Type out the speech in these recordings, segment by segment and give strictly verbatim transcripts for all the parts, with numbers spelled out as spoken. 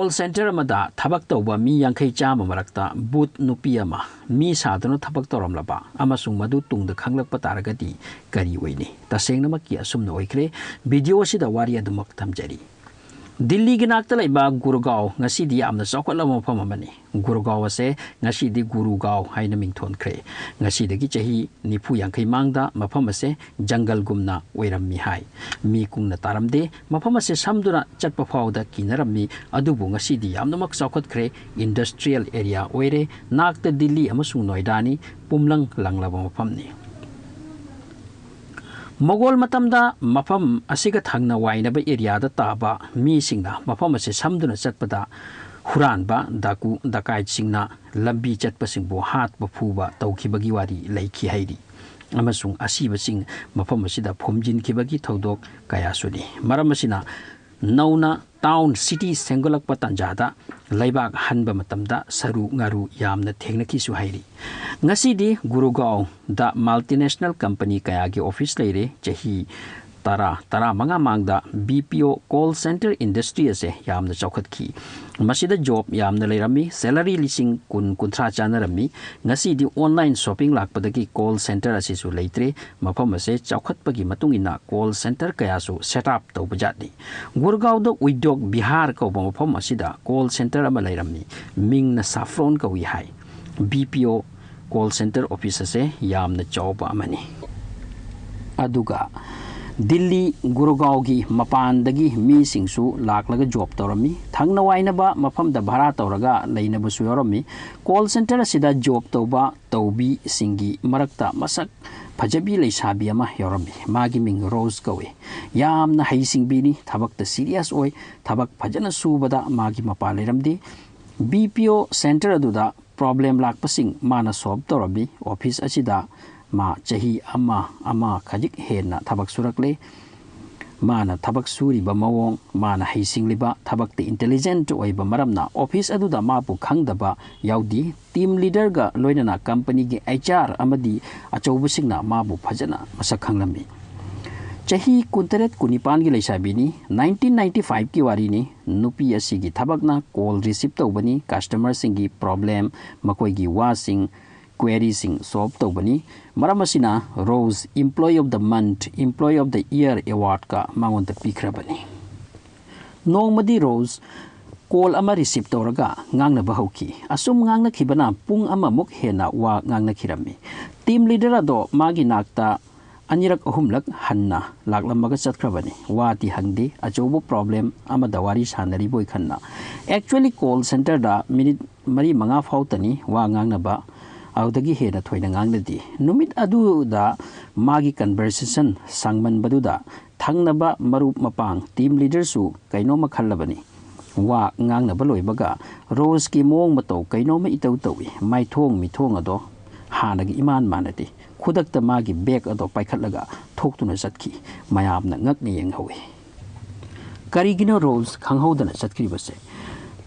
Call center ꯑꯃꯗ ꯊꯕꯛ ꯇꯧꯕ ꯃꯤ ꯌꯥꯡꯈꯩ ꯆꯥꯝꯃ ꯃꯔꯛꯇ ꯕꯨꯠ ꯅꯨꯄꯤ ꯑꯃ ꯃꯤ ꯁꯥꯗꯨꯅ ꯊꯕꯛ ꯇꯧꯔꯝꯂꯕ ꯑꯃꯁꯨꯡ ꯃꯗꯨ ꯇꯨꯡꯗ ꯈꯪꯂꯛꯄ ꯇꯥꯔꯒꯗꯤ ꯀꯔꯤ ꯑꯣꯏꯅꯤ? ꯇꯁꯦꯡꯅꯃꯛꯀꯤ ꯑꯁꯨꯝꯅ ꯑꯣꯏꯈ꯭ꯔꯦ꯫ ꯚꯤꯗꯤꯑꯣ ꯑꯁꯤꯗ ꯋꯥꯔꯤ ꯑꯗꯨꯃꯛ ꯊꯝꯖꯔꯤ꯫ ꯗꯤꯜꯂꯤꯒꯤ ꯅꯥꯛꯇ ꯂꯩꯕ ꯒꯨꯔꯒꯥꯎ ꯉꯁꯤꯗꯤ ꯌꯥꯝꯅ ꯆꯥꯎꯈꯠꯂꯕ ꯃꯐꯝ ꯑꯃꯅꯤ꯫ ꯒꯨꯔꯒꯥꯎ ꯑꯁꯦ ꯉꯁꯤꯗꯤ ꯒꯨꯔꯨꯒꯥꯎ ꯍꯥꯏꯅ ꯃꯤꯡ ꯊꯣꯟꯈ꯭ꯔꯦ꯫ ꯉꯁꯤꯗꯒꯤ ꯆꯍꯤ ꯅꯤꯐꯨ ꯌꯥꯡꯈꯩ ꯃꯥꯡꯗ ꯃꯐꯝ ꯑꯁꯦ ꯖꯪꯒꯜꯒꯨꯝꯅ ꯑꯣꯏꯔꯝꯃꯤ ꯍꯥꯏ꯫ ꯃꯤ ꯀꯨꯡꯅ ꯇꯥꯔꯝꯗꯦ꯫ ꯃꯐꯝ ꯑꯁꯦ ꯁꯝꯗꯨꯅ ꯆꯠꯄ ꯐꯥꯎꯗ ꯀꯤꯅꯔꯝꯃꯤ꯫ ꯑꯗꯨꯕꯨ ꯉꯁꯤꯗꯤ ꯌꯥꯝꯅꯃꯛ ꯆꯥꯎꯈꯠꯈ꯭ꯔꯦ꯫ Industrial area ꯑꯣꯏꯔꯦ꯫ ꯅꯥꯛꯇ ꯗꯤꯜꯂꯤ ꯑꯃꯁꯨꯡ ꯅꯣꯏꯗꯥꯅꯤ꯫ ꯄꯨꯝꯂꯪ ꯂꯪꯂꯕ ꯃꯐꯝꯅꯤ꯫ ꯃꯣꯒꯣꯜ ꯃꯇꯝꯗ ꯃꯐꯝ ꯑꯁꯤꯒ ꯊꯪꯅ ꯋꯥꯏꯅꯕ ꯑꯦꯔꯤꯌꯥꯗ ꯇꯥꯕ ꯃꯤꯁꯤꯡꯅ ꯃꯐꯝ ꯑꯁꯤ ꯁꯝꯗꯨꯅ ꯆꯠꯄꯗ ꯍꯨꯔꯥꯟꯕ, ꯗꯥꯀꯨ, ꯗꯀꯥꯏꯠꯁꯤꯡꯅ ꯂꯝꯕꯤ ꯆꯠꯄꯁꯤꯡꯕꯨ ꯍꯥꯠꯄ ꯐꯨꯕ ꯇꯧꯈꯤꯕꯒꯤ ꯋꯥꯔꯤ ꯂꯩꯈꯤ ꯍꯥꯏꯔꯤ꯫ ꯑꯃꯁꯨꯡ ꯑꯁꯤꯕꯁꯤꯡ ꯃꯐꯝ ꯑꯁꯤꯗ ꯐꯨꯝꯖꯤꯟꯈꯤꯕꯒꯤ ꯊꯧꯗꯣꯛ ꯀꯌꯥꯁꯨꯅꯤ꯫ ꯃꯔꯝ ꯑꯁꯤꯅ ꯅꯧꯅ ꯇꯥꯎꯟ, ꯁꯤꯇꯤ ꯁꯦꯝꯒꯠꯂꯛꯄ ꯇꯥꯟꯖꯥꯗ ꯂꯩꯕꯥꯛ ꯍꯟꯕ ꯃꯇꯝꯗ ꯁꯔꯨ ꯉꯥꯔꯨ ꯌꯥꯝꯅ ꯊꯦꯡꯅꯈꯤꯁꯨ ꯍꯥꯏꯔꯤ꯫ ꯉꯁꯤꯗꯤ ꯒꯨꯔꯒꯥꯎꯗ multinational company ꯀꯌꯥꯒꯤ ꯑꯣꯐꯤꯁ ꯂꯩꯔꯦ꯫ ꯆꯍꯤ ꯇꯔꯥ, ꯇꯔꯥꯃꯉꯥ ꯃꯥꯡꯗ B P O call center industry ꯑꯁꯦ ꯌꯥꯝꯅ ꯆꯥꯎꯈꯠꯈꯤ꯫ ꯃꯁꯤꯗ ꯖꯣꯕ ꯌꯥꯝꯅ ꯂꯩꯔꯝꯃꯤ꯫ ꯁꯦꯂꯔꯤ ꯂꯤꯁꯤꯡ ꯀꯨꯟ, ꯀꯨꯟꯊ꯭ꯔꯥ ꯆꯥꯅꯔꯝꯃꯤ꯫ ꯉꯁꯤꯗꯤ online shopping ꯂꯥꯛꯄꯗꯒꯤ call center ꯑꯁꯤꯁꯨ ꯂꯩꯇ꯭ꯔꯦ꯫ ꯃꯐꯝ ꯑꯁꯦ ꯆꯥꯎꯈꯠꯄꯒꯤ ꯃꯇꯨꯡ ꯏꯟꯅ call center ꯀꯌꯥꯁꯨ set up ꯇꯧꯕ ꯖꯥꯠꯅꯤ꯫ ꯒꯨꯔꯒꯥꯎꯗ ꯎꯗ꯭ꯌꯣꯒ ꯕꯤꯍꯥꯔ ꯀꯧꯕ ꯃꯐꯝ ꯑꯁꯤꯗ call center ꯑꯃ ꯂꯩꯔꯝꯃꯤ꯫ ꯃꯤꯡꯅ ꯁꯥꯐ꯭ꯔꯣꯟ ꯀꯧꯏ ꯍꯥꯏ꯫ B P O call center office ꯑꯁꯦ ꯌꯥꯝꯅ ꯆꯥꯎꯕ ꯑꯃꯅꯤ꯫ ꯑꯗꯨꯒ ꯗꯤꯜꯂꯤ, ꯒꯨꯔꯒꯥꯎꯒꯤ ꯃꯄꯥꯟꯗꯒꯤ ꯃꯤꯁꯤꯡꯁꯨ ꯂꯥꯛꯂꯒ ꯖꯣꯕ ꯇꯧꯔꯝꯃꯤ꯫ ꯊꯪꯅ ꯋꯥꯏꯅꯕ ꯃꯐꯝꯗ ꯚꯔꯥ ꯇꯧꯔꯒ ꯂꯩꯅꯕꯁꯨ ꯌꯥꯎꯔꯝꯃꯤ꯫ Call center ꯑꯁꯤꯗ ꯖꯣꯕ ꯇꯧꯕ ꯇꯧꯕꯤꯁꯤꯡꯒꯤ ꯃꯔꯛꯇ ꯃꯁꯛ ꯐꯖꯕꯤ ꯂꯩꯁꯥꯕꯤ ꯑꯃ ꯌꯥꯎꯔꯝꯃꯤ꯫ ꯃꯥꯒꯤ ꯃꯤꯡ ꯔꯣꯖ ꯀꯧꯏ꯫ ꯌꯥꯝꯅ ꯍꯩꯁꯤꯡꯕꯤꯅꯤ, ꯊꯕꯛꯇ serious ꯑꯣꯏ, ꯊꯕꯛ ꯐꯖꯅ ꯁꯨꯕꯗ ꯃꯥꯒꯤ ꯃꯄꯥ ꯂꯩꯔꯝꯗꯦ꯫ B P O center ꯑꯗꯨꯗ problem ꯂꯥꯛꯄꯁꯤꯡ ꯃꯥꯅ solve ꯇꯧꯔꯝꯃꯤ꯫ ꯑꯣꯐꯤꯁ ꯑꯁꯤꯗ ꯃꯥ ꯆꯍꯤ ꯑꯃ, ꯑꯃ ꯈꯖꯤꯛ ꯍꯦꯟꯅ ꯊꯕꯛ ꯁꯨꯔꯛꯂꯦ꯫ ꯃꯥꯅ ꯊꯕꯛ ꯁꯨꯔꯤꯕ ꯃꯑꯣꯡ, ꯃꯥꯅ ꯍꯩꯁꯤꯡꯂꯤꯕ, ꯊꯕꯛꯇ intelligent ꯑꯣꯏꯕ ꯃꯔꯝꯅ ꯑꯣꯐꯤꯁ ꯑꯗꯨꯗ ꯃꯥꯕꯨ ꯈꯪꯗꯕ ꯌꯥꯎꯗꯦ꯫ Team leaderꯒ ꯂꯣꯏꯅꯅ companyꯒꯤ H R ꯑꯃꯗꯤ ꯑꯆꯧꯕꯁꯤꯡꯅ ꯃꯥꯕꯨ ꯐꯖꯅ ꯃꯁꯛ ꯈꯪꯂꯝꯃꯤ꯫ ꯆꯍꯤ ꯀꯨꯟꯇꯔꯦꯠ ꯀꯨꯟꯅꯤꯄꯥꯟꯒꯤ ꯂꯩꯁꯥꯕꯤꯅꯤ꯫ ꯅꯥꯏꯟꯇꯤꯟ ꯅꯥꯏꯟꯇꯤ ꯐꯥꯏꯚꯀꯤ ꯋꯥꯔꯤꯅꯤ꯫ ꯅꯨꯄꯤ ꯑꯁꯤꯒꯤ ꯊꯕꯛꯅ call receive ꯇꯧꯕꯅꯤ, customerꯁꯤꯡꯒꯤ problem, ꯃꯈꯣꯏꯒꯤ ꯋꯥꯁꯤꯡ, queryꯁꯤꯡ solve ꯇꯧꯕꯅꯤ꯫ ꯃꯔꯝ ꯑꯁꯤꯅ rose Employee of the Month, Employee of the Year awardꯀ ꯃꯉꯣꯟꯗ ꯄꯤꯈ꯭ꯔꯕꯅꯤ꯫ ꯅꯣꯡꯃꯗꯤ ꯔꯣꯖ call ꯑꯃ receive ꯇꯧꯔꯒ ꯉꯥꯡꯅꯕ ꯍꯧꯈꯤ꯫ ꯑꯁꯨꯝ ꯉꯥꯡꯅꯈꯤꯕꯅ ꯄꯨꯡ ꯑꯃꯃꯨꯛ ꯍꯦꯟꯅ ꯋꯥ ꯉꯥꯡꯅꯈꯤꯔꯝꯃꯤ꯫ Team leader ꯑꯗꯣ ꯃꯥꯒꯤ ꯅꯥꯛꯇ ꯑꯅꯤꯔꯛ ꯑꯍꯨꯝꯂꯛ ꯍꯟꯅ ꯂꯥꯛꯂꯝꯃꯒ ꯆꯠꯈ꯭ꯔꯕꯅꯤ꯫ ꯋꯥꯗꯤ ꯍꯪꯗꯦ, ꯑꯆꯧꯕ problem ꯑꯃꯗ ꯋꯥꯔꯤ ꯁꯥꯟꯅꯔꯤꯕꯣꯏ ꯈꯟꯅ꯫ Actually call centreꯗ minute ꯃꯔꯤ ꯃꯉꯥ ꯐꯥꯎꯇꯅꯤ ꯋꯥ ꯉꯥꯡꯅꯕ, ꯑꯗꯨꯗꯒꯤ ꯍꯦꯟꯅ ꯊꯣꯏꯅ ꯉꯥꯡꯅꯗꯦ꯫ ꯅꯨꯃꯤꯠ ꯑꯗꯨꯗ ꯃꯥꯒꯤ conversation ꯁꯥꯡꯃꯟꯕꯗꯨꯗ ꯊꯪꯅꯕ ꯃꯔꯨꯞ ꯃꯄꯥꯡ team leaderꯁꯨ ꯀꯩꯅꯣꯝꯃ ꯈꯜꯂꯕꯅꯤ꯫ ꯋꯥ ꯉꯥꯡꯅꯕ ꯂꯣꯏꯕꯒ ꯔꯣꯖꯀꯤ ꯃꯑꯣꯡ ꯃꯇꯧ ꯀꯩꯅꯣꯝꯃ ꯏꯇꯧ ꯇꯧꯏ꯫ ꯃꯥꯏꯊꯣꯡ ꯃꯤꯊꯣꯡ ꯑꯗꯣ ꯍꯥꯟꯅꯒ ꯏꯃꯥꯟ ꯃꯥꯟꯅꯗꯦ꯫ ꯈꯨꯗꯛꯇ ꯃꯥꯒꯤ bag ꯑꯗꯣ ꯄꯥꯏꯈꯠꯂꯒ ꯊꯣꯛꯇꯨꯅ ꯆꯠꯈꯤ꯫ ꯃꯌꯥꯝꯅ ꯉꯛꯅ ꯌꯦꯡꯍꯧꯏ꯫ ꯀꯔꯤꯒꯤꯅꯣ ꯔꯣꯖ ꯈꯪꯍꯧꯗꯅ ꯆꯠꯈ꯭ꯔꯤꯕꯁꯦ?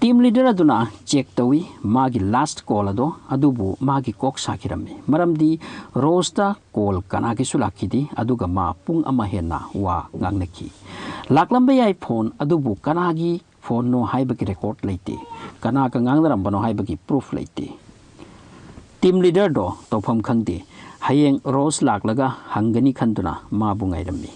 Team leader ꯑꯗꯨꯅ check ꯇꯧꯏ ꯃꯥꯒꯤ last call ꯑꯗꯣ, ꯑꯗꯨꯕꯨ ꯃꯥꯒꯤ ꯀꯣꯛ ꯁꯥꯈꯤꯔꯝꯃꯤ꯫ ꯃꯔꯝꯗꯤ ꯔꯣꯖꯇ call ꯀꯅꯥꯒꯤꯁꯨ ꯂꯥꯛꯈꯤꯗꯦ, ꯑꯗꯨꯒ ꯃꯥ ꯄꯨꯡ ꯑꯃ ꯍꯦꯟꯅ ꯋꯥ ꯉꯥꯡꯅꯈꯤ꯫ ꯂꯥꯛꯂꯝꯕ ꯌꯥꯏ phone, ꯑꯗꯨꯕꯨ ꯀꯅꯥꯒꯤ phoneꯅꯣ ꯍꯥꯏꯕꯒꯤ record ꯂꯩꯇꯦ, ꯀꯅꯥꯒ ꯉꯥꯡꯅꯔꯝꯕꯅꯣ ꯍꯥꯏꯕꯒꯤ proof ꯂꯩꯇꯦ꯫ Team leaderꯗꯣ ꯇꯧꯐꯝ ꯈꯪꯗꯦ꯫ ꯍꯌꯦꯡ ꯔꯣꯖ ꯂꯥꯛꯂꯒ ꯍꯪꯒꯅꯤ ꯈꯟꯗꯨꯅ ꯃꯥꯕꯨ ꯉꯥꯏꯔꯝꯃꯤ꯫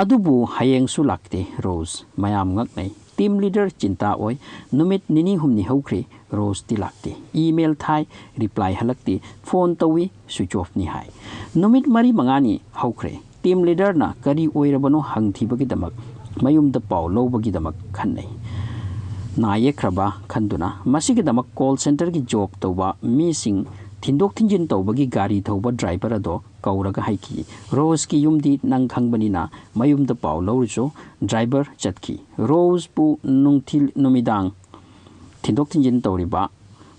ꯑꯗꯨꯕꯨ ꯍꯌꯦꯡꯁꯨ ꯂꯥꯛꯇꯦ ꯔꯣꯖ꯫ ꯃꯌꯥꯝ ꯉꯛꯅꯩ꯫ Team leader ꯆꯤꯟꯇꯥ ꯑꯣꯏ꯫ ꯅꯨꯃꯤꯠ ꯅꯤꯅꯤ ꯍꯨꯝꯅꯤ ꯍꯧꯈ꯭ꯔꯦ, ꯔꯣꯖꯇꯤ ꯂꯥꯛꯇꯦ꯫ Email ꯊꯥꯏ, reply ꯍꯜꯂꯛꯇꯦ꯫ Phone ꯇꯧꯏ, switch offꯅꯤ ꯍꯥꯏ꯫ ꯅꯨꯃꯤꯠ ꯃꯔꯤ ꯃꯉꯥꯅꯤ ꯍꯧꯈ꯭ꯔꯦ꯫ Team leaderꯅ ꯀꯔꯤ ꯑꯣꯏꯔꯕꯅꯣ ꯍꯪꯊꯤꯕꯒꯤꯗꯃꯛ, ꯃꯌꯨꯝꯗ ꯄꯥꯎ ꯂꯧꯕꯒꯤꯗꯃꯛ ꯈꯟꯅꯩ꯫ ꯅꯥ ꯌꯦꯛꯈ꯭ꯔꯕ ꯈꯟꯗꯨꯅ ꯃꯁꯤꯒꯤꯗꯃꯛ call centreꯒꯤ job ꯇꯧꯕ ꯃꯤꯁꯤꯡ ꯊꯤꯟꯗꯣꯛ ꯊꯤꯟꯖꯤꯟ ꯇꯧꯕꯒꯤ ꯒꯥꯔꯤ ꯊꯧꯕ driver ꯑꯗꯣ ꯀꯧꯔꯒ ꯍꯥꯏꯈꯤ, "ꯔꯣꯖꯀꯤ ꯌꯨꯝꯗꯤ ꯅꯪ ꯈꯪꯕꯅꯤꯅ ꯃꯌꯨꯝꯗ ꯄꯥꯎ ꯂꯧꯔꯨꯆꯣ꯫" Driver ꯆꯠꯈꯤ꯫ ꯔꯣꯖꯄꯨ ꯅꯨꯡꯊꯤꯜ ꯅꯨꯃꯤꯗꯥꯡ ꯊꯤꯟꯗꯣꯛ ꯊꯤꯟꯖꯤꯟ ꯇꯧꯔꯤꯕ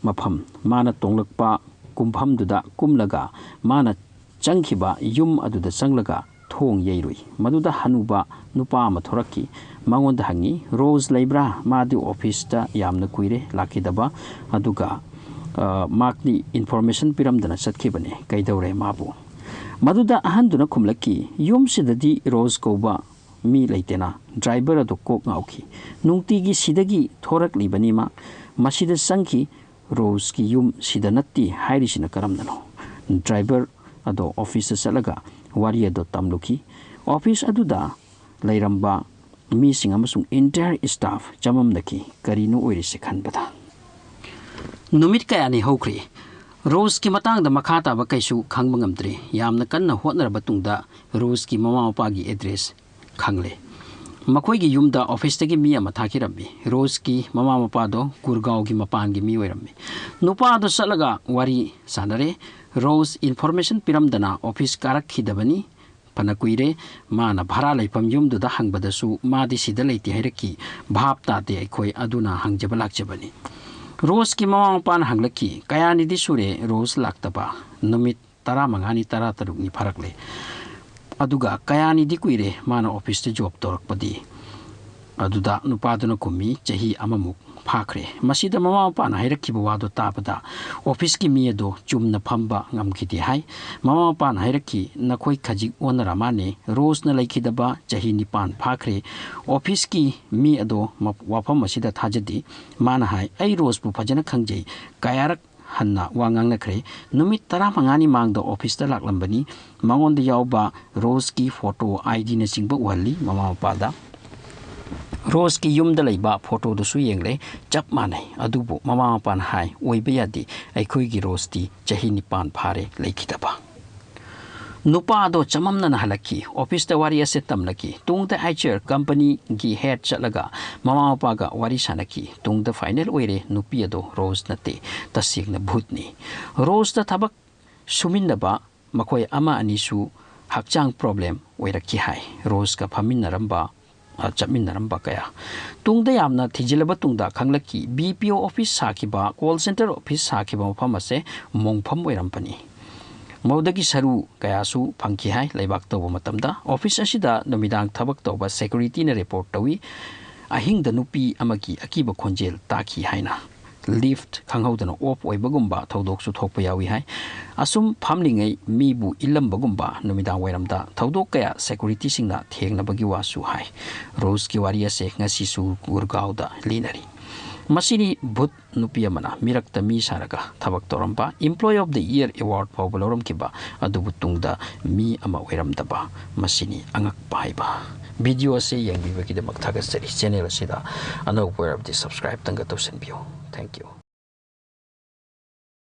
ꯃꯐꯝ, ꯃꯥꯅ ꯇꯣꯡꯂꯛꯄ ꯀꯨꯝꯐꯝꯗꯨꯗ ꯀꯨꯝꯂꯒ ꯃꯥꯅ ꯆꯪꯈꯤꯕ ꯌꯨꯝ ꯑꯗꯨꯗ ꯆꯪꯂꯒ ꯊꯣꯡ ꯌꯩꯔꯨꯏ꯫ ꯃꯗꯨꯗ ꯍꯅꯨꯕ ꯅꯨꯄꯥ ꯑꯃ ꯊꯣꯔꯛꯈꯤ꯫ ꯃꯉꯣꯟꯗ ꯍꯪꯉꯤ, "ꯔꯣꯖ ꯂꯩꯕ꯭ꯔꯥ?" ꯃꯥꯗꯤ officeꯇ ꯌꯥꯝꯅ ꯀꯨꯏꯔꯦ ꯂꯥꯛꯈꯤꯗꯕ, ꯑꯗꯨꯒ, ꯑ, ꯃꯥꯗꯤ information ꯄꯤꯔꯝꯗꯅ ꯆꯠꯈꯤꯕꯅꯦ꯫ ꯀꯩꯗꯧꯔꯦ ꯃꯥꯕꯨ? ꯃꯗꯨꯗ ꯑꯍꯟꯗꯨꯅ ꯈꯨꯝꯂꯛꯈꯤ, "ꯌꯨꯝꯁꯤꯗꯗꯤ ꯔꯣꯖ ꯀꯧꯕ ꯃꯤ ꯂꯩꯇꯦꯅ?" ꯗ꯭ꯔꯥꯏꯚꯔ ꯑꯗꯨ ꯀꯣꯛ ꯉꯥꯎꯈꯤ꯫ "ꯅꯨꯡꯇꯤꯒꯤ ꯁꯤꯗꯒꯤ ꯊꯣꯔꯛꯂꯤꯕꯅꯤ ꯃꯥ꯫ ꯃꯁꯤꯗ ꯆꯪꯈꯤ, ꯔꯣꯖꯀꯤ ꯌꯨꯝ ꯁꯤꯗ ꯅꯠꯇꯦ ꯍꯥꯏꯔꯤꯁꯤꯅ ꯀꯔꯝꯅꯅꯣ?" ꯗ꯭ꯔꯥꯏꯚꯔ ꯑꯗꯣ ꯑꯣꯐꯤꯁꯇ ꯆꯠꯂꯒ ꯋꯥꯔꯤ ꯑꯗꯣ ꯇꯝꯂꯨꯈꯤ꯫ ꯑꯣꯐꯤꯁ ꯑꯗꯨꯗ ꯂꯩꯔꯝꯕ ꯃꯤꯁꯤꯡ ꯑꯃꯁꯨꯡ entire staff ꯆꯃꯝꯅꯈꯤ꯫ ꯀꯔꯤꯅꯣ ꯑꯣꯏꯔꯤꯁꯦ ꯈꯟꯕꯗ? ꯅꯨꯃꯤꯠ ꯀꯌꯥꯅꯤ ꯍꯧꯈ꯭ꯔꯦ꯫ ꯔꯣꯖꯀꯤ ꯃꯇꯥꯡꯗ ꯃꯈꯥ ꯇꯥꯕ ꯀꯩꯁꯨ ꯈꯪꯕ ꯉꯝꯗ꯭ꯔꯦ꯫ ꯌꯥꯝꯅ ꯀꯟꯅ ꯍꯣꯠꯅꯔꯕ ꯇꯨꯡꯗ ꯔꯣꯖꯀꯤ ꯃꯃꯥ ꯃꯄꯥꯒꯤ ꯑꯦꯗ꯭ꯔꯦꯁ ꯈꯪꯂꯦ꯫ ꯃꯈꯣꯏꯒꯤ ꯌꯨꯝꯗ ꯑꯣꯐꯤꯁꯇꯒꯤ ꯃꯤ ꯑꯃ ꯊꯥꯈꯤꯔꯝꯃꯤ꯫ ꯔꯣꯖꯀꯤ ꯃꯃꯥ ꯃꯄꯥꯗꯣ ꯒꯨꯔꯒꯥꯎꯒꯤ ꯃꯄꯥꯟꯒꯤ ꯃꯤ ꯑꯣꯏꯔꯝꯃꯤ꯫ ꯅꯨꯄꯥꯗꯣ ꯆꯠꯂꯒ ꯋꯥꯔꯤ ꯁꯥꯟꯅꯔꯦ꯫ ꯔꯣꯖ ꯏꯟꯐꯣꯔꯃꯦꯁꯟ ꯄꯤꯔꯝꯗꯅ ꯑꯣꯐꯤꯁ ꯀꯥꯔꯛꯈꯤꯗꯕꯅꯤ꯫ ꯐꯅ ꯀꯨꯏꯔꯦ꯫ ꯃꯥꯅ ꯚꯔꯥ ꯂꯩꯐꯝ ꯌꯨꯝꯗꯨꯗ ꯍꯪꯕꯗꯁꯨ ꯃꯥꯗꯤ ꯁꯤꯗ ꯂꯩꯇꯦ ꯍꯥꯏꯔꯛꯈꯤ꯫ ꯚꯥꯞ ꯇꯥꯗꯦ ꯑꯩꯈꯣꯏ, ꯑꯗꯨꯅ ꯍꯪꯖꯕ ꯂꯥꯛꯆꯕꯅꯤ꯫ ꯔꯣꯖꯀꯤ ꯃꯃꯥ ꯃꯄꯥꯅ ꯍꯪꯂꯛꯈꯤ, "ꯀꯌꯥꯅꯤꯗꯤ ꯁꯨꯔꯦ ꯔꯣꯖ ꯂꯥꯛꯇꯕ?" "ꯅꯨꯃꯤꯠ ꯇꯔꯥꯃꯉꯥꯅꯤ, ꯇꯔꯥꯇꯔꯨꯛꯅꯤ ꯐꯥꯔꯛꯂꯦ꯫ ꯑꯗꯨꯒ ꯀꯌꯥꯅꯤꯗꯤ ꯀꯨꯏꯔꯦ ꯃꯥꯅ ꯑꯣꯐꯤꯁꯇ ꯖꯣꯕ ꯇꯧꯔꯛꯄꯗꯤ?" ꯑꯗꯨꯗ ꯅꯨꯄꯥꯗꯨꯅ ꯈꯨꯝꯃꯤ, "ꯆꯍꯤ ꯑꯃꯃꯨꯛ ꯐꯥꯈ꯭ꯔꯦ꯫" ꯃꯁꯤꯗ ꯃꯃꯥ ꯃꯄꯥꯅ ꯍꯥꯏꯔꯛꯈꯤꯕ ꯋꯥꯗꯣ ꯇꯥꯕꯗ ꯑꯣꯐꯤꯁꯀꯤ ꯃꯤ ꯑꯗꯣ ꯆꯨꯝꯅ ꯐꯝꯕ ꯉꯝꯈꯤꯗꯦ ꯍꯥꯏ꯫ ꯃꯃꯥ ꯃꯄꯥꯅ ꯍꯥꯏꯔꯛꯈꯤ, "ꯅꯈꯣꯏ ꯈꯖꯤꯛ ꯑꯣꯟꯅꯔ ꯃꯥꯜꯂꯦ꯫ ꯔꯣꯖꯅ ꯂꯩꯈꯤꯗꯕ ꯆꯍꯤ ꯅꯤꯄꯥꯟ ꯐꯥꯈ꯭ꯔꯦ꯫ ꯑꯣꯐꯤꯁꯀꯤ ꯃꯤ ꯑꯗꯣ ꯃ-, ꯋꯥꯐꯝ ꯑꯁꯤꯗ ꯊꯥꯖꯗꯦ꯫ ꯃꯥꯅ ꯍꯥꯏ, ꯑꯩ ꯔꯣꯖꯄꯨ ꯐꯖꯅ ꯈꯪꯖꯩ꯫ ꯀꯌꯥꯔꯛ ꯍꯟꯅ ꯋꯥ ꯉꯥꯡꯅꯈ꯭ꯔꯦ꯫ ꯅꯨꯃꯤꯠ ꯇꯔꯥꯃꯉꯥꯅꯤ ꯃꯥꯡꯗ ꯑꯣꯐꯤꯁꯇ ꯂꯥꯛꯂꯝꯕꯅꯤ꯫ ꯃꯉꯣꯟꯗ ꯌꯥꯎꯕ ꯔꯣꯖꯀꯤ ꯐꯣꯇꯣ, ꯑꯥꯏ ꯗꯤꯅꯆꯤꯡꯕ ꯎꯍꯜꯂꯤ ꯃꯃꯥ ꯃꯄꯥꯗ꯫ ꯔꯣꯖꯀꯤ ꯌꯨꯝꯗ ꯂꯩꯕ ꯐꯣꯇꯣꯗꯨꯁꯨ ꯌꯦꯡꯂꯦ, ꯆꯞ ꯃꯥꯟꯅꯩ꯫ ꯑꯗꯨꯕꯨ ꯃꯃꯥ ꯃꯄꯥꯅ ꯍꯥꯏ, ꯑꯣꯏꯕ ꯌꯥꯗꯦ, ꯑꯩꯈꯣꯏꯒꯤ ꯔꯣꯖꯇꯤ ꯆꯍꯤ ꯅꯤꯄꯥꯟ ꯐꯥꯔꯦ ꯂꯩꯈꯤꯗꯕ꯫" ꯅꯨꯄꯥ ꯑꯗꯣ ꯆꯃꯝꯅꯅ ꯍꯜꯂꯛꯈꯤ꯫ ꯑꯣꯐꯤꯁꯇ ꯋꯥꯔꯤ ꯑꯁꯦ ꯇꯝꯂꯛꯈꯤ꯫ ꯇꯨꯡꯗ ꯑꯩꯆ ꯑꯥꯔ ꯀꯝꯄꯅꯤꯒꯤ ꯍꯦꯗ ꯆꯠꯂꯒ ꯃꯃꯥ ꯃꯄꯥꯒ ꯋꯥꯔꯤ ꯁꯥꯟꯅꯈꯤ꯫ ꯇꯨꯡꯗ ꯐꯥꯏꯅꯦꯜ ꯑꯣꯏꯔꯦ, ꯅꯨꯄꯤ ꯑꯗꯣ ꯔꯣꯖ ꯅꯠꯇꯦ, ꯇꯁꯦꯡꯅ ꯚꯨꯠꯅꯤ꯫ ꯔꯣꯖꯇ ꯊꯕꯛ ꯁꯨꯃꯤꯟꯅꯕ ꯃꯈꯣꯏ ꯑꯃ ꯑꯅꯤꯁꯨ ꯍꯛꯆꯥꯡ ꯄ꯭ꯔꯣꯕ꯭ꯂꯦꯝ ꯑꯣꯏꯔꯛꯈꯤ ꯍꯥꯏ꯫ ꯔꯣꯖꯀ ꯐꯝꯃꯤꯟꯅꯔꯝꯕ, ꯑ, ꯆꯠꯃꯤꯟꯅꯔꯝꯕ ꯀꯌꯥ꯫ ꯇꯨꯡꯗ ꯌꯥꯝꯅ ꯊꯤꯖꯤꯜꯂꯕ ꯇꯨꯡꯗ ꯈꯪꯂꯛꯈꯤ, ꯕꯤ ꯄꯤ ꯑꯣ ꯑꯣꯐꯤꯁ ꯁꯥꯈꯤꯕ, ꯀꯣꯜ ꯁꯦꯟꯇꯔ ꯑꯣꯐꯤꯁ ꯁꯥꯈꯤꯕ ꯃꯐꯝ ꯑꯁꯦ ꯃꯣꯡꯐꯝ ꯑꯣꯏꯔꯝꯕꯅꯤ꯫ ꯃꯗꯨꯗꯒꯤ ꯁꯔꯨ ꯀꯌꯥꯁꯨ ꯐꯪꯈꯤ ꯍꯥꯏ꯫ ꯂꯩꯕꯥꯛ ꯇꯧꯕ ꯃꯇꯝꯗ ꯑꯣꯐꯤꯁ ꯑꯁꯤꯗ ꯅꯨꯃꯤꯗꯥꯡ ꯊꯕꯛ ꯇꯧꯕ ꯁꯦꯀ꯭ꯌꯨꯔꯤꯇꯤꯅ ꯔꯤꯄꯣꯔꯠ ꯇꯧꯏ, ꯑꯍꯤꯡꯗ ꯅꯨꯄꯤ ꯑꯃꯒꯤ ꯑꯀꯤꯕ ꯈꯣꯟꯖꯦꯜ ꯇꯥꯈꯤ ꯍꯥꯏꯅ꯫ ꯂꯤꯐ ꯈꯪꯍꯧꯗꯅ ꯑꯣꯐ ꯑꯣꯏꯕꯒꯨꯝꯕ ꯊꯧꯗꯣꯛꯁꯨ ꯊꯣꯛꯄ ꯌꯥꯎꯏ ꯍꯥꯏ꯫ ꯑꯁꯨꯝ ꯐꯝꯂꯤꯉꯩ ꯃꯤꯕꯨ ꯏꯜꯂꯝꯕꯒꯨꯝꯕ ꯅꯨꯃꯤꯗꯥꯡ ꯋꯥꯏꯔꯝꯗ ꯊꯧꯗꯣꯛ ꯀꯌꯥ ꯁꯦꯀꯨꯔꯤꯇꯤꯁꯤꯡꯅ ꯊꯦꯡꯅꯕꯒꯤ ꯋꯥꯁꯨ ꯍꯥꯏ꯫ ꯔꯣꯁꯀꯤ ꯋꯥꯔꯤ ꯑꯁꯦ ꯉꯁꯤꯁꯨ ꯒꯨꯔꯒꯥꯎꯗ ꯂꯤꯅꯔꯤ꯫ ꯃꯁꯤꯅꯤ ꯚꯨꯠ ꯅꯨꯄꯤ ꯑꯃꯅ ꯃꯤꯔꯛꯇ ꯃꯤ ꯁꯥꯔꯒ ꯊꯕꯛ ꯇꯧꯔꯝꯕ, Employee of the Year Award ꯐꯥꯎꯕ ꯂꯧꯔꯝꯈꯤꯕ ꯑꯗꯨꯕꯨ ꯇꯨꯡꯗ ꯃꯤ ꯑꯃ ꯑꯣꯏꯔꯝꯗꯕ꯫ ꯃꯁꯤꯅꯤ ꯑꯉꯛꯄ ꯍꯥꯏꯕ꯫ ꯚꯤꯗꯤꯑꯣ ꯑꯁꯤ ꯌꯦꯡꯕꯤꯕꯒꯤꯗꯃꯛ ꯊꯥꯒꯠꯆꯔꯤ꯫ ꯆꯦꯅꯦꯜ ꯑꯁꯤꯗ ꯑꯅꯧꯕ ꯑꯣꯏꯔꯕꯗꯤ ꯁꯕꯁꯀ꯭ꯔꯥꯏꯕ ꯇꯪꯒ ꯇꯧꯁꯤꯟꯕꯤꯌꯨ꯫ Thank you꯫